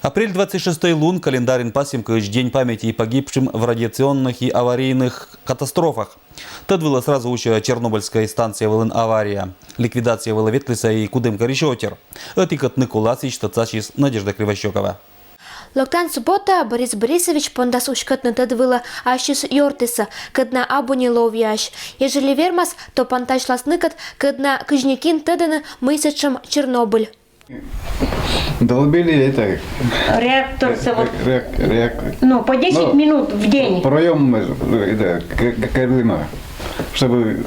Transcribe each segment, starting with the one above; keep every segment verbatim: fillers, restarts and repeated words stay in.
Апрель двадцать шестой лун календарин пасъемкаысь День памяти погибшим в радиационных и аварийных катастрофах. Тӧд вылӧ сразу усьӧ Чернобыльскӧй станция вылын авария. Ликвидация вылӧ ветлісӧ и Кудымкарысь отир. Ӧтикӧтны коласьысь тӧдсасис Надежда Кривощёкова. Локтан суббота Борис Борисович пондас уськӧтны тӧд вылӧ ассьыс ёртъясӧс, кӧдна абу ни ловъяӧсь. Ежели вермас, то пантасьлас ныкӧд, кӧдна кыдзи ни кин тӧдӧны, мый сэтшӧм Чернобыль. Долбили это, Реактор, э, вот, реак- реак- ну, по десять ну, минут в день. Проем мы, э, это, к- к- керлима, чтобы,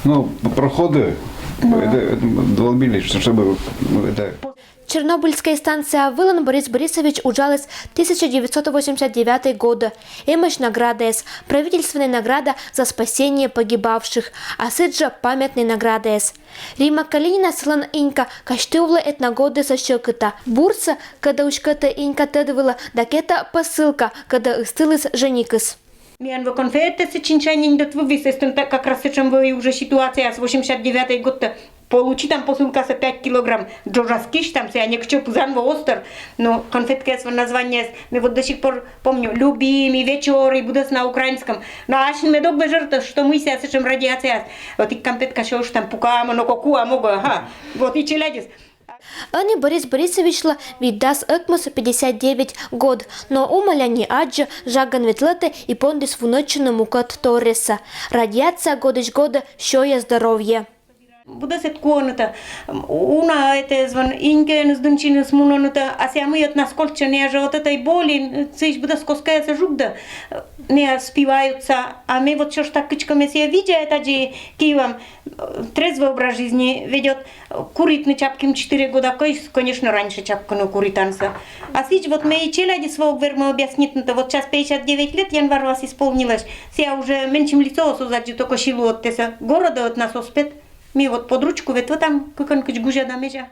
ну, проходы, это, долбили, чтобы, ну, это. Чернобыльскӧй станция вылын Борис Борисович уджаліс тысяча девятьсот восемьдесят девятый годӧ. Эмӧсь наградаяс: правительственнӧй награда «За спасение погибавших», а сідзжӧ памятнӧй наградаяс. Римма Калинина сылӧн Инька казьтывлӧ этногоддіса сьӧкыта. Бурсӧ, кӧдӧ уськӧтӧ Инька тӧд вылӧ, да кета посылка, кӧдӧ ыстыліс женикыс. Миян вӧ конфетъяс сэтшӧм чинчанин дот вывез, эстӧн та как раз сэтшӧм вӧ и уже ситуацияыс, восемьдесят девятый годтӧ. Получи там посылкасӧ пять килограмм джоджаскысь, там сійӧ некытчӧ пызан вӧ, остор. Но конфеткаяс вӧ, названиеяс ме вот до сих пор помню. Любимый, вечор и быдӧс на украинском. Но асьным ог вӧв жӧ тӧд, что мый сійӧ сэтшӧм радиацияыс. Вот и конфетка сёыштам, пукам, но ко куа могӧ, ага. Вот и челядьыс. Ӧні Борис Борисовичлы витдас ӧкмыс, пятьдесят девять год, но Умаля не аддзӧ, жагӧн ветлӧтӧ и пондіс вунӧдчыны мукӧд торъясӧ. Радиация годысь годӧ сёйӧ здоровье. Быдӧс эд куӧнытӧ. Уна этӧ эз вӧв, Инькаӧн здунчиныс мунӧнытӧ, а сійӧ мый ӧтнас кольччӧ, неыджыд вот этой боли, сыысь быдӧс коскаясӧ жугдӧ, не успеваются, а ме вот сёыштӧ кыдзкӧ ме сійӧ видзӧда тадзи киӧм, трезвый образ жизни ведёт. Куритны чапким четыре года кӧйс, конечно, раньше чапкыны куритансӧ. А сідз вот ме и челядьыслы ог вермы объяснитны, то вот час пятьдесят девять лет, январас исполнилось. Сійӧ уже менсьым лицоыс оз аддзы, только силуэттӧсӧ. Городӧ ӧтнас оз пет. Ми вот под ручку ветлытам, кыкӧн кыдз гузяда медся.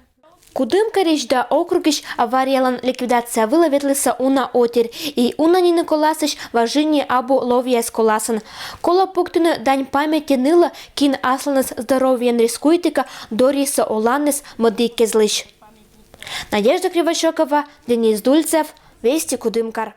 Кудымкарысь да округысь авариялӧн ликвидация вылӧ ветлісӧ уна отир. И уна нин коласьысь важиниӧ абу ловъяяс коласын. Колӧ пуктыны дань памяти нылӧ, кин асланыс здоровьеӧн рискуйтігӧн дорйисӧ оланыс мӧдікӧзлысь. Надежда Кривощёкова, Денис Дульцев, «Вести Кудымкар».